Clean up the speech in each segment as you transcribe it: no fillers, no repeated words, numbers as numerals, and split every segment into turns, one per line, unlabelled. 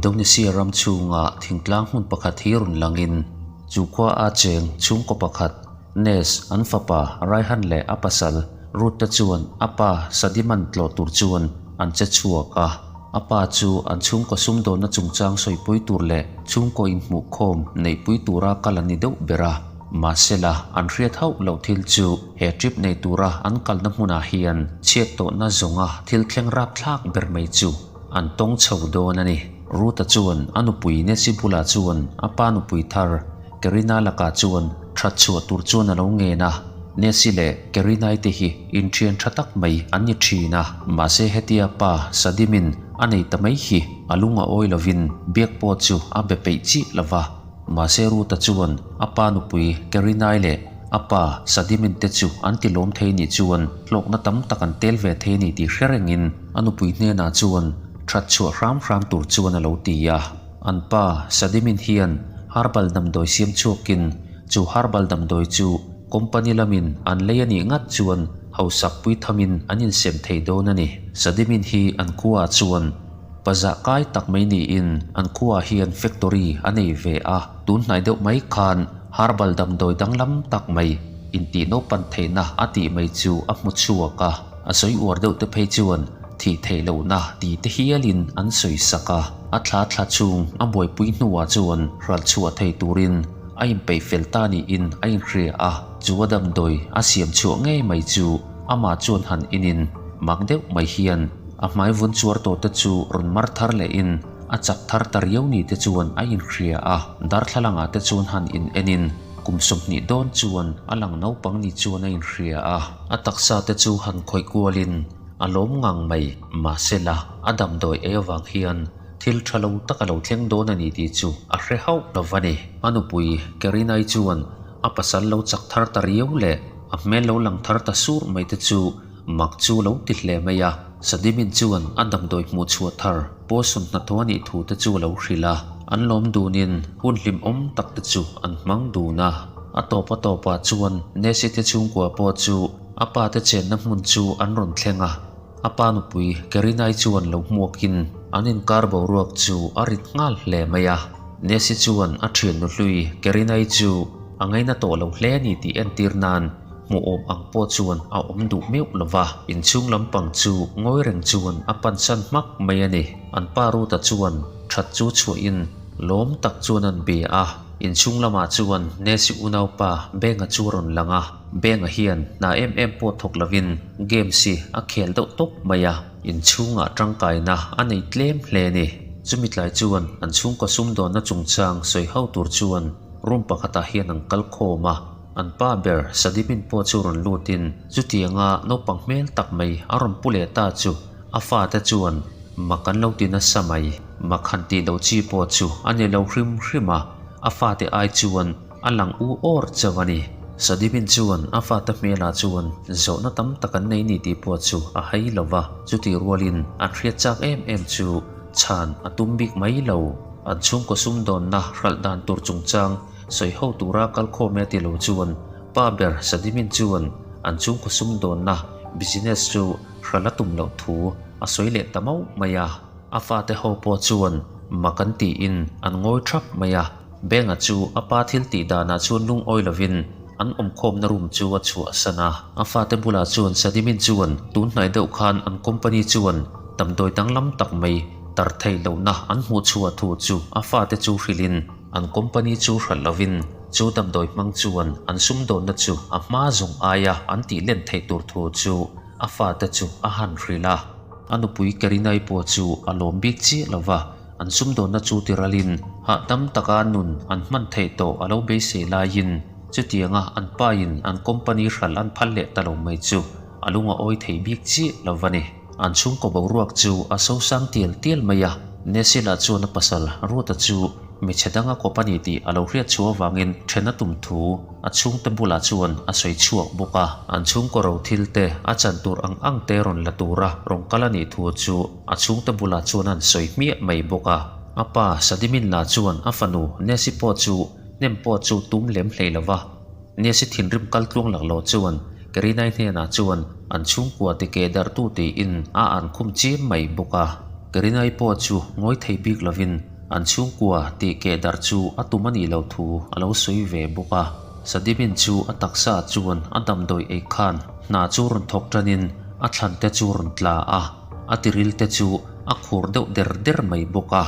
Indonesia ram chhunga thingtlang hmun pakhat hi rawn langin chu khua a cheng chhungkaw pakhat Nes an fapa Raihan leh a pasal Ruth te chuan a pa Sadiman tlawh tur chuan an che chhuak a. A pa chu an chhungkaw sumdawnna chungchang sawipui tur leh chhungkaw inhmuhkhawm neihpui tura kal an ni deuh ber a. Mahsela, an hriat hauh loh thil chu he trip nei tura an kalna hmunah hian chhiat tawhna zawnga thil thleng rapthlak ber mai chu an tawng chho dawn a ni. Ruth-a chuan a nupui Nancy bulah chuan a pa nupui thar Karina lakah chuan that chhuah tur chuan a lo ngen a, Nancy leh Karinai te hi inthian tha tak mai an ni thin a, mahse hetia pa Sadimin a nei ta mai hi a lung a awi lovin biak pawh chu a be peih chiah lo va. Mahse Ruth-a chuan a pa nupui Karinai leh a pa Sadimin te chu an ti lawm thei nih chuan hlawkna tam tak an tel ve thei a ni tih hre rengin a nupui hnenah chuan that chhuah hram hram tur chuan a lo ti a. An pa Sadimin hian herbal damdawi siam chhuakin chu herbal damdawi chu company lamin an lei a nih ngat chuan hausak pui thamin an insem thei dawn a ni. Sadimin hi an khuaah chuan pazah kai tak mai niin an khuaah hian factory a nei ve a, tun hnai deuh mai khan herbal damdawi danglam tak mai intih naupan theihna a tih mai chu a hmu chhuak a, a sawi uar deuh te phei chuan thih theih lohna ti te hialin an sawi sak a. A thla thla chhung a buaipui hnuah chuan ral chhuah thei turin a inpeih fel ta niin a inhria a, chu a damdawi a siam chhuah ngei mai chu amah chuan han inin mak deuh mai hian a hmai vun chuar tawh te chu rawn mar thar lehin a chak thar ta riau ni te chuan a inhria a, darthlalangah te chuan han in enin kum 20 dawn chuan a lang naupang ni chuan a inhria a, a taksa te chu han khawih kualin A lawm ngang mai, mahsela a damdawi ei avang hian thil tha lo tak a lo thleng dawn a ni tih chu a hre hauh lo va ni. A nupui Karinai chuan a pasal lo chak thar ta riau leh a hmel lo lang thar ta sur mai te chu mak chu lo ti hle mai a. Sadimin chuan a damdawi hmuh chhuah thar Poison hnathawh a nih thu te chu a lo hrilh a, an lawm dunin hun hlimawm tak te chu an hmang dun a. A tawp a tawpah chuan Nesi te chhungkua pawh chu A pa te chenna hmun chu an rawn thleng a, a pa nupui Karinai chuan lo hmuakin an inkar boruak chu a rit nghal hle mai a. Nesi chuan a thian nuhlui Karinai chu a ngaina tawh lo hle a ni tih entir nan hmuhawm ang pawh chuan a awm duh meuh lo va, inchhung lampang chu ngawi reng chuan a pansan hmak mai a ni. An pa Ruth-a chuan that chu chhuahin lawm tak chuan an bia a, inchhung lamah chuan Nesi unaupa Benga chu a rawn lang a. Benga hian hna em em pawh thawk lovin games hi a khel deuh tawp mai a, inchhungah tangkaina a nei tlem hle a ni. Chumi tlai chuan an chhungkaw sumdawnna chungchang sawi ho tur chuan room pakhatah hian an kal khawm a, an pa ber Sadimin pawh chu rawn lutin chutianga naupang hmel tak mai a rawn pu leh ta chu a fate chuan mak an lo ti nasa mai. Mak han tih loh chi pawh chu a ni lo hrim hrim a, a fate ai chuan A lang u awr chauh a ni. Sadimin chuan a fate hmelah chuan zawhna tam tak an nei ni tih pawh chu a hai lo va, chutih rualin an hriat chak em em chu chhan a tum bik mai lo. An chhungkaw sumdawnna hralh dan tur chungchang sawi ho tura kal khawm e ti lo chuan pa ber Sadimin chuan an chhungkaw sumdawnna business chu hralh a tum loh thu a sawi leh ta mauh mai a. A fate ho pawh chuan mak an tiin an ngawi thap mai a. Benga chu a pa thil tih danah chuan lungawi lovin an awmkhawmna room chu a chhuahsan a. A fate bulah chuan Sadimin chuan tun hnai deuh khan an company chuan damdawi danglam tak mai tar theih lohna an hmuh chhuah thu chu a fate chu hrilhin an company chu hralh lovin chu damdawi hmang chuan an sumdawnna chu a hma zawng aia an tih len theih tur thu chu a fate chu a han hrilh a. A nupui Karinai pawh chu a lawm bik chiah lova. An sumdawnna chu tiralin hahdam taka nun an hman theih tawh a lo beisei laiin chutianga an pain an company hralh an phal leh ta lo mai chu a lung a awi thei bik chiah lo va ni. An chhungkaw boruak chu a sosang tial tial mai a, Nesila chuan a pasal Ruata chu hmeichhe danga kawp a ni tih a lo hriat chhuah avangin then a tum thu A chhungte bulah chuan a sawi chhuak bawk a, an chhungkaw ro thil te a chan tur ang ang te rawn la tura rawn kal a nih thu chu a chhungte bulah chuan an sawi hmiah mai bawk a. A pa Sadimin lah chuan a fanu Nesi pawh chu hnem pawh chu tum lem hlei lo va, Nesi thinrim kal tluang lak lo chuan Karinai hnenah chuan an chhungkua ti keh darh tu tiin a an khum chiam mai bawk a. Karinai pawh chu ngawi thei bik lovin. An chhungkua tih keh darh chu a tum a nih loh thu a lo sawi ve bawk a. Sadimin chu a taksa chuan a damdawi ei khan hna chu rawn thawk tanin a thlan te chu rawn tla a, a tiril te chu a khur deuh der der mai bawk a.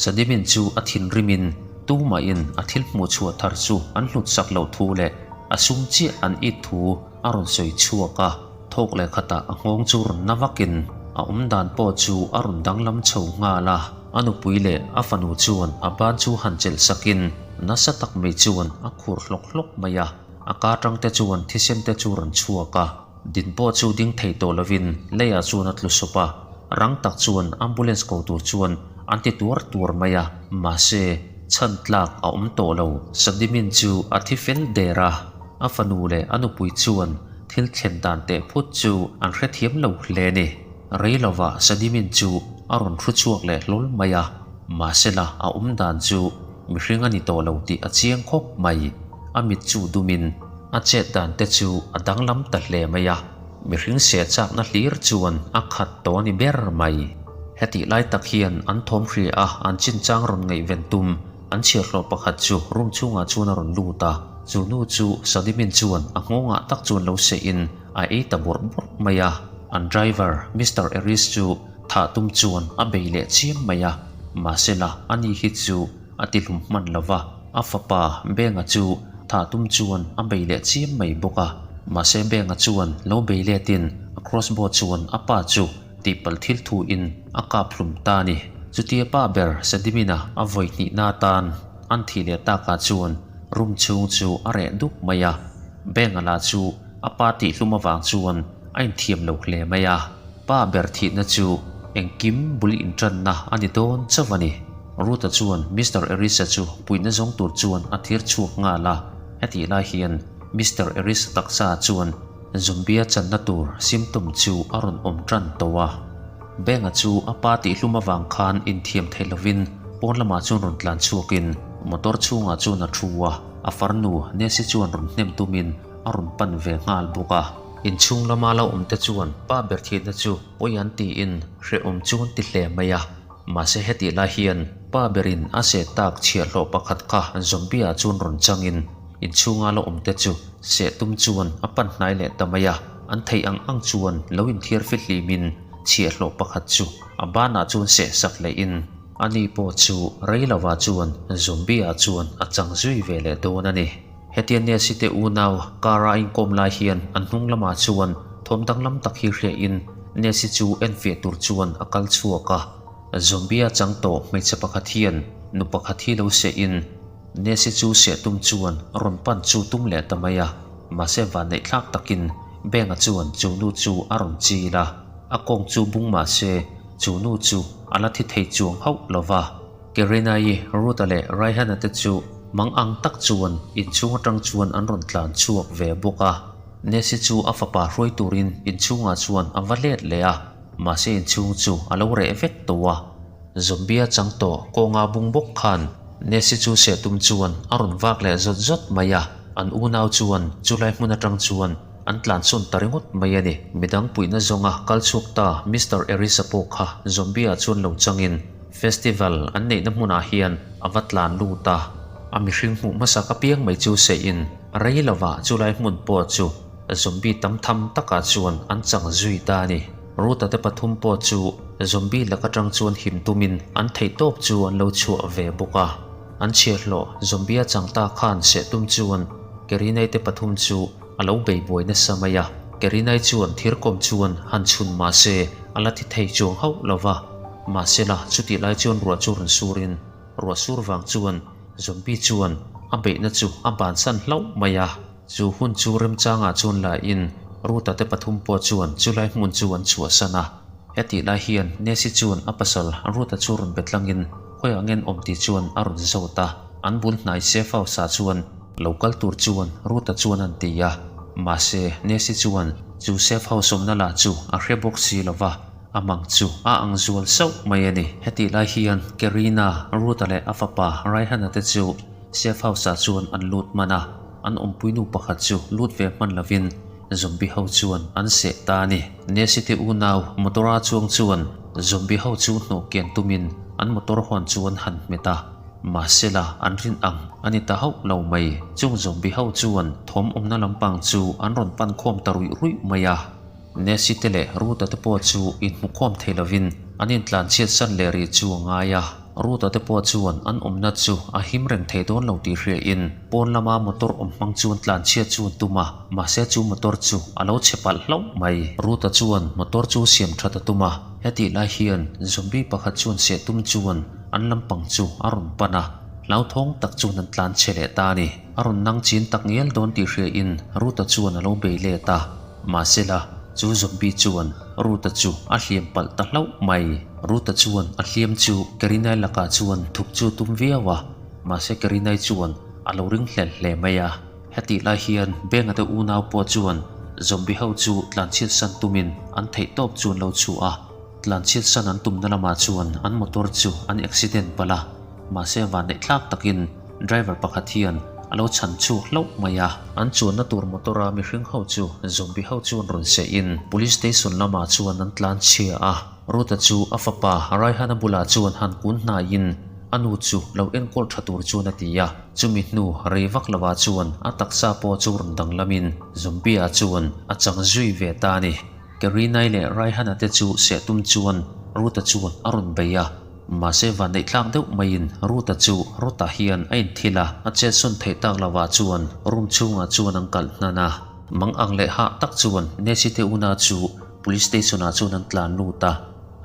Sadimin chu a thinrimin tumahin a thil hmuh chhuah thar chu an hlut sak loh thu leh a sum chiah an it thu a rawn sawi chhuak a. Thawk leh khatah a nghawng chu rawn na vakin a awm dan pawh chu a rawn danglam chho nghal a. A nupui leh a fanu chuan a ban chu han chelh sakin nasa tak mai chuan a khur hlawk hlawk mai a. A ka tang te chuan thisen te chu rawn chhuak a, din pawh chu ding thei tawh lovin leiah chuan a tlu sawp a. Rang tak chuan ambulance ko tur chuan an ti tuar tuar mai a, mahse chhan tlak a awm tawh lo. Sadimin chu a thi fel der a, a fanu leh a nupui chuan thil thlen dan teh phut chu an hrethiam lo hle a ni. Rei lovah Sadimin chu a rawn hru chhuak leh hlawl mai a, mahsela a awm dan chu mihring a ni tawh lo tih a chiang khawp mai. A mit chu dumin a chet dan te chu a danglam ta hle mai a, mihring seh chakna hlir chuan a khat tawh a ni ber mai. Hetih lai tak hian an thawm hria a, an chinchang rawn ngaihven tum An chhiarhlawh pakhat chu room chhungah chuan a rawn lut a, chu nu chu Sadimin chuan a nghawngah tak chuan lo seh in a ei ta bawrh bawrh mai a. An driver Mister Eris chu thah tum chuan a bei leh chiam mai a, mahsela ani hi chu a ti hlum hman lo va, a fapa Benga chu thah tum chuan a bei leh chiam mai bawk a, mahse Benga chuan lo bei letin a crossbow chuan a pa chu Tihpalh thil thu in a kap hlum ta a ni. Chutia pa ber Sedimina a vawi hnihna atan an thih leh takah chuan room chhung chu a reh dup mai a. Benga lah chu a pa tih hlum avang chuan a inthiam lo hle mai a. Pa ber thihna chu engkim bul intanna a ni dawn chauh a ni. Ruth-a chuan Mister Erisa chu puihna zawng tur chuan a thir chhuak nghal a. Hetih lai hian Mister Erisa taksa chuan Zombie-a channa tur symptom chu a rawn awm tan tawh a. Benga chu a pa tihhlum avang khan inthiam theih lovin pawn lamah chuan rawn tlan chhuakin motor chhungah chuan a thu a, a farnu Nancy chuan rawn hnem tumin a rawn pan ve nghal bawk a. Inchhung lama lo awm te chuan pa ber thihna chu pawi an tiin hrehawm chu an ti hle mai a. Mahse hetih lai hian pa berin a seh tak chhiahhlawh pakhat kha zombie-ah chuan rawn changin inchhunga lo awm te chu seh tum chuan a pan hnai leh ta mai a, an theih ang ang chuan lo inthiar fihlimin chhiahhlawh pakhat chu a banah chuan seh sak lehin ani pawh chu rei lovah chuan zombie-ah chuan a chang zui ve leh dawn a ni. Hetia Nancy te unau car a inkawm lai hian an hnung lamah chuan thawm danglam tak hi hriain Nancy chu enfiah tur chuan a kal chhuak a. Zombie-a chang tawh hmeichhe pakhat hian nu pakhat hi lo sehin Nancy chu seh tum chuan rawn pan chu tum leh ta mai a. Mahse vanneih thlak takin Benga chuan chu nu chu a rawn chil a, a kawng chu bung mahse chu nu chu a la thi thei chuang hauh lo va. Kerenai, Ruth-a leh Raihan-a te chu mang ang tak chuan inchhung atang chuan an rawn tlan chhuak ve bawk a. Nessie chu a fapa hruai turin inchhungah chuan a va let leh a, mahse inchhung chu a lo reh vek tawh a. Zombie-a chang tawh kawnga bung bawk khan Nessie chu seh tum chuan a rawn vak leh zawt zawt mai a, an unau chuan chulai hmun atang chuan an tlansawn ta ringawt mai a ni. Midang puihna zawnga kal chhuak ta Mister Erisa pawh kha Zombie-ah chuan lo changin Festival an neihna hmunah hian a va tlan lut a, a mihring hmuh hmasak apiang mai chu seihin rei lovah chulai hmun pawh chu zombie tam tham takah chuan an chang zui ta a ni. Ruth-a te pathum pawh chu zombie lak atang chuan him tumin an theihtawp chu an lo chhuah ve bawk a. An chhiahhlawh zombie a chang ta khan seh tum chuan Kerinai te pathum chu a lo bei buai nasa mai a. Kerinai chuan thirkawm chuan han chhun mah se a la thi thei chuang hauh lo va. Mahsela chutih lai chuan ruah chu rawn surin ruah sur vang chuan zombie chuan a beihna chu a bansan hlauh mai a. Chu hun chu remchangah chuan la in Ruth-a te pathum pawh chuan chulai hmun chu an chhuahsan a. Hetih lai hian Nancy chuan a pasal Ruth-a chu rawn be tlangin khawiah ngen awm tih chuan a rawn zawt a. An bul hnai safe house-ah chuan lo kal tur chuan Ruth-a chuan an ti a. Mahse Nancy chuan chu safe house awmna lah chu a hre bawk si lo va. A mang chu a ang zual sauh mai a ni. Hetih lai hian Karina, Ruth-a leh a fapa Raihana te chu safe house-ah chuan an lut hman a, an awmpuinu pakhat chu lut ve hman lovin zombie ho chuan an seh ta a ni. Nancy te unau motor-a chuang chuan zombie ho chu hnawh kian tumin an motor hawn chu an han hmet a, mahsela an rin ang a ni ta hauh lo mai. Chung zombie ho chuan thawm awmna lampang chu an rawn pan khawm ta ruih ruih mai a. Nancy te leh Ruth-a te pawh chu inhmukhawm thei lovin an intlanchhiat san leh rih chu a ngai a. Ruth-a te pawh chuan an awmna chu a him reng thei dawn lo tih hriain pawn lama motor awm hmang chuan tlanchhiat chu an tum a, mahse chu motor chu a lo chhe palh hlauh mai. Ruth-a chuan motor chu siam that a tum a, hetih lai hian zombie pakhat chuan seh tum chuan an lampang chu a rawn pan a, hlauthawng tak chuan an tlanchhe leh ta a ni. A rawn nang chin tak ngial dawn tih hriain Ruth-a chuan a lo bei let a. Mahsela, chu zombie chuan Ruth-a chu a hliam palh ta hlauh mai. Ruth-a chuan a hliam chu Karinai lakah chuan thup chu tum viau a, mahse Karinai chuan a lo ring hlel hle mai a. Hetih lai hian Benga te unau pawh chuan zombie ho chu tlanchhiat san tumin an theih tawp chu an lo chhuah a. Tlanchhiat san an tumna lamah chuan an motor chu an accident palh a. Mahse vanneih thlak takin driver pakhat hian a lo chhan chhuak hlauh mai a. An chuanna tur motor a mihring ho chu zombie ho chuan rawn seh in police station lamah chuan an tlan chhia a. Ruth-a chu a fapa Raihana bulah chuan han kun hnaiin a nu chu lo enkawl tha tur chuan a ti a. Chumi hnu rei vak lovah chuan a taksa pawh chu rawn danglamin zombie ah chuan a chang zui ve ta a ni. Karinai leh Raihana te chu seh tum chuan Ruth-a chuan a rawn bei a. Mahse vanneih tlak deuh maiin Ruth-a chu Rota hian a inthil a, a chetsawn theih tak lovah chuan room chhungah chuan an kalh hnan a. Mang ang leh hah tak chuan Nancy te una chu Police Station ah chuan an tlan lut a,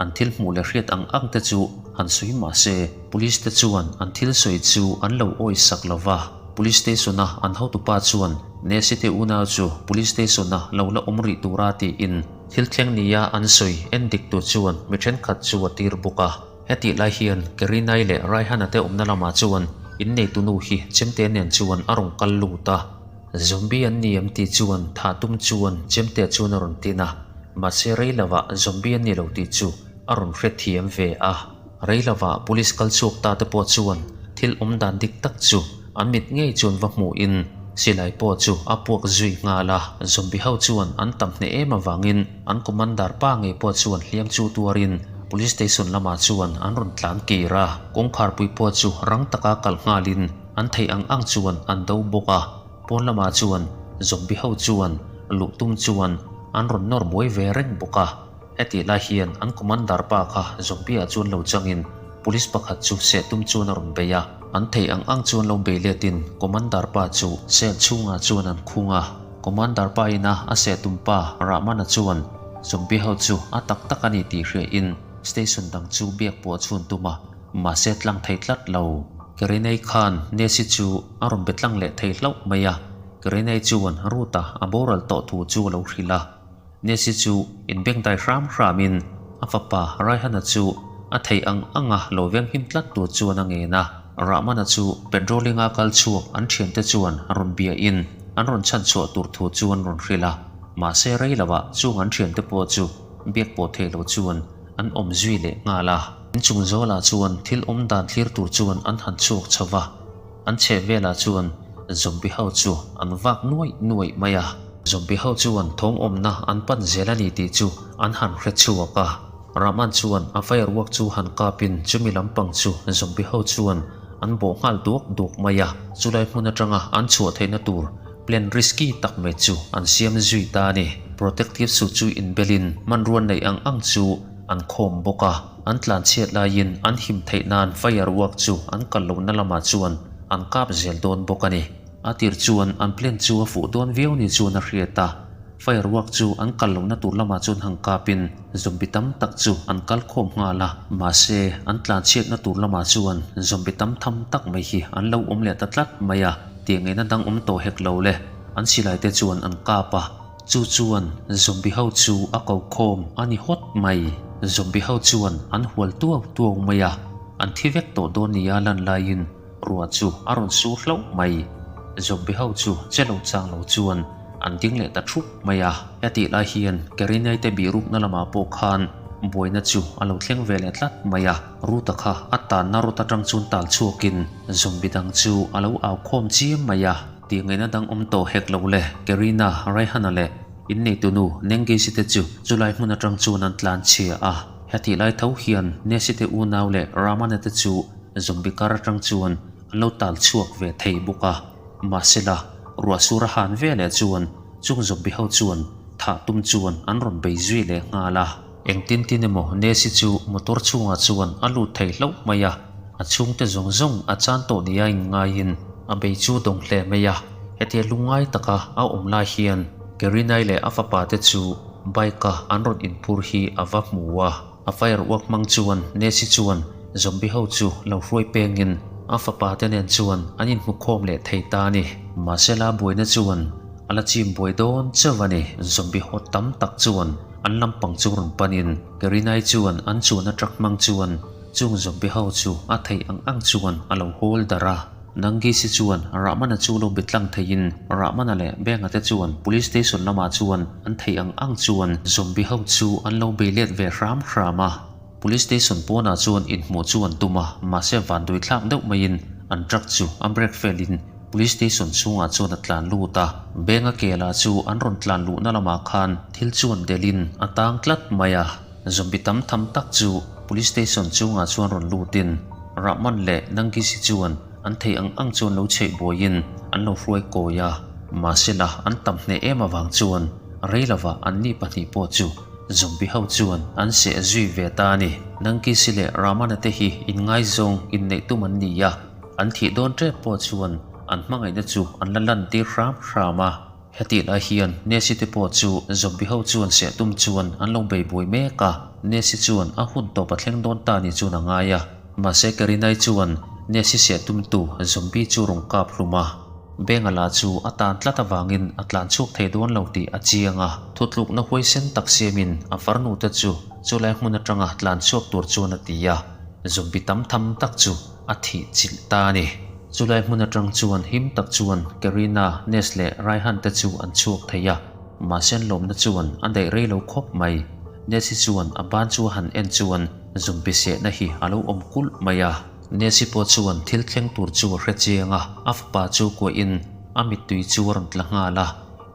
an thil hmuh leh hriat ang ang te chu han sawi mahse Police te chuan an thil sawi chu an lo awi sak lo va. Police Station a an hotupa chuan Nancy te unau chu Police Station a lo la awm rih tura tiin, Thil thleng nia an sawi en dik tur chuan mi thenkhat chu a tir bawk a. Hetih lai hian Karinai leh Raihana te awmna lamah chuan inneitu nu hi chemte nen chuan a rawn kal lut a. Zombie an ni em tih chuan thah tum chuan chemte chuan a rawn tin a, mahse rei lovah zombie an ni lo tih chu a rawn hrethiam ve a. Rei lovah police kal chhuak ta te pawh chuan thil awm dan dik tak chu an mit ngei chuan va hmuhin silai pawh chu a puak zui nghal a. Zombie ho chuan an tam hneh em avangin an commander pa ngei pawh chuan hliam chu tuarin police station lamah chuan an rawn tlan kir a. Kawngkhar pui pawh chu rang taka kalh nghalin an theih ang ang chuan an do bawk a. Pawn lamah chuan zombie ho chuan luh tum chuan an rawn nawr buai ve reng bawk a. Hetih lai hian an commander pa kha zombie ah chuan lo changin police pakhat chu seh tum chuan a rawn bei a, an theih ang ang chuan lo bei letin commander pa chu cell chhungah chuan an khung a. Commander pa ina a seh tum pa Rahmana chuan zombie ho chu a tak tak a ni tih hriain station dang chu biak pawh a chhun tum a, mahse tlang thei tlat lo. Karinei khan Nesi chu a rawn be tlang leh thei hlauh mai a, Karinei chuan Ruth-a a boral tawh thu chu a lo hrilh a. Nesi chu inbengdai hram hramin a fapa Raihana chu a theih ang anga lo venghim tlat tur chuan a ngen a. Rahmana chu patrolling-a kal chhuak an thiante chuan rawn biain an rawn chhanchhuah tur thu chu an rawn hrilh a. Mahse rei lovah chung an thiante pawh chu biak pawh theih lo chuan an awm zui leh nghal a. Inchung zawlah chuan thil awm dan thlir tur chuan an han chhuak chho va. An chheh velah chuan zombie ho chu an vak nuaih nuaih mai a. Zombie ho chuan thawm awmna an pan zel a ni tih chu an han hre chhuak a. Rahman chuan a firework chu han kapin chumi lampang chu zombie ho chuan an bawh nghal duak duak mai a. Chulai hmun atanga an chhuah theihna tur plan risky tak mai chu an siam zui ta a ni. Protective suit chu inbelin hmanrua neih ang ang chu an khawm bawk a. An tlanchhiat laiin an him theih nan firework chu an kal lohna lamah chuan an kap zel dawn bawk a ni. A tir chuan an plan chu a fuh dawn viau ni chuan a hriat a, firework chu an kal lohna tur lamah chuan han kapin zombie tam tak chu an kal khawm nghal a, mahse an tlanchhiatna tur lamah chuan zombie tam tham tak mai hi an lo awm leh ta tlat mai a, tiangeina dang awm tawh hek lo le, an silai te chuan an kap a. Chu chuan zombie ho chu a ko khawm a ni hawt mai. Zombie ho chuan an hual tuau tuau mai a, an thi vek tawh dawn nia lan laiin ruah chu a rawn sur hlauh mai. Zombie ho chu che lo chang lo chuan an ding leh ta thup mai a. Hetih lai hian Karinai te bihrukna lamah pawh khan buaina chu a lo thleng ve leh tlat mai a. Ruta kha a tanna rawt atang chuan tal chhuakin zombie dang chu a lo au khawm chiam mai a. Tih ngaihna dang awm tawh hek lo le, Karina, Raihana leh inneitunu Nengisi te chu chulai hmun atang chuan an tlan chhia a. Hetih lai tho hian Nesi te unau leh Ramana te chu zombie kar atang chuan an lo tal chhuak ve thei bawk a. Mahsela, ruah sur a han ve leh chuan chung zombie ho chuan thah tum chuan an rawn bei zui leh nghal a. Engtin tin emaw Nesi chu motor chhungah chuan a lut thei hlauh mai a, a chhungte zawng zawng a chan tawh nia inngaiin a bei chu dawng hle mai a. Hetia lungngai taka a awm lai hian Kerinai leh a fapa te chu bike a an rawn inphur hi a va hmu a. A fire uak hmang chuan Nesi chuan zombie ho chu lo hruai pengin a fapa te nen chuan an inhmu khawm leh thei ta a ni. Mahsela buaina chuan a la chim buai dawn chauh a ni. Zombie ho tam tak chuan an lampang chu rawn panin Kerinai chuan an chuan a truck hmang chuan chung zombie ho chu a theih ang ang chuan a lo hawl darh a. Nangisi chuan Rahmana chu lo be tlang theiin Rahmana leh Benga te chuan Police Station lamah chuan an theih ang ang chuan Zombie ho chu an lo bei let ve hram hram a. Police Station pawnah chuan inhmuh chu an tum a, mahse vanduai thlak deuh maiin an truck chu a brake fail in Police Station chhungah chuan a tlan lut a. Benga ke lah chu an rawn tlan luhna lamah khan thil chuan delhin a tang tlat mai a. Zombie tam tham tak chu Police Station chungah chuan rawn lutin Rahman leh Nangisi chuan an thei ang ang chuan lo chheih buaiin an lo hruai kawi a, mahsela an tam hneh em avang chuan rei lovah anni pahnih pawh chu Zombie ho chuan an seh zui ve ta a ni. Nangisi leh Rahmana te hi inngaizawng inneih tum an ni a, an thih dawn tep pawh chuan an hmangaihna chu an la lantir hram hram a. Hetih lai hian Nesi te pawh chu zombie ho chuan seh tum chuan an lo bei buai mek a, Nesi chuan a hun tawp a thleng dawn ta ni chuan a ngai a. Mahse Karinai chuan Nesi seh tumtu zombie chu rawn kap hlum a, Benga lah chu a tan tlat avangin a tlan chhuak thei dawn lo tih a chiang a. Thutlukna huaisen tak siamin a farnu te chu chulai hmun atanga tlan chhuak tur chuan a ti a, zombie tam tham tak chu a thih chilh ta a ni. Chulai hmun atang chuan him tak chuan Karina, Ness leh Raihan te chu an chhuak thei a, mahse an lawmna chuan a daih rei lo khawp mai. Ness-i chuan a ban chu a han en chuan zumpi sehna hi a lo awm kulh mai a. Ness-i pawh chuan thil thleng tur chu a hre chiang a, a fapa chu kuahin a mittui chu a rawn tla nghal a.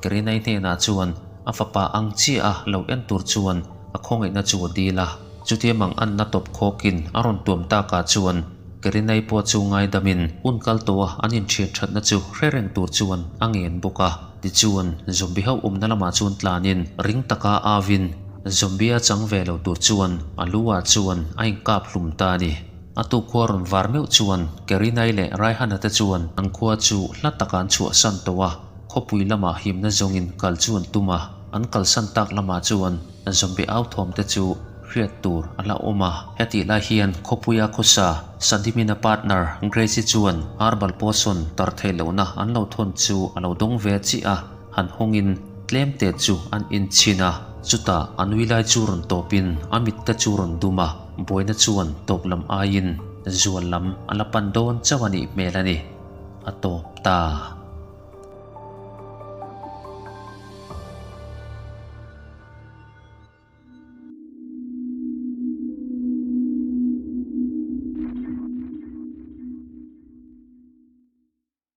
Karina-i hnenah chuan a fapa ang chiah a lo en tur chuan a khawngaihna chu a dil a. Chutia mang anna tawp khawkin a rawn tuam takah chuan Karinai pawh chu ngaidamin hun kal tawha an inthian thatna chu hre reng tur chuan a ngen bawk a. Tichuan, zombie ho awmna lamah chuan tlanin ring taka avin zombie a chang ve lo tur chuan a lu ah chuan a inkap hlum ta a ni. A tuk khua rawn var meuh chuan Karinai leh Raihana te chuan an khua chu hla taka an chhuahsan tawh a, khawpui lamah himna zawngin kal chu an tum a, an kalsan tak lamah chuan Zombie au thawm te chu hriat tur a la awm a. Hetih lai hian khawpuia khawsa Sadimina partner Grace-i chuan herbal potion tar theih lohna an lo thawn chu a lo dawng ve chiah a, han hawngin tlem te chu an inchhin a. Chutah a nui lai chu rawn tawpin a mit te chu rawn dum a, buaina chuan tawp lam aiin zual lam a la pan dawn chauh a nih hmel a ni. A tawp ta.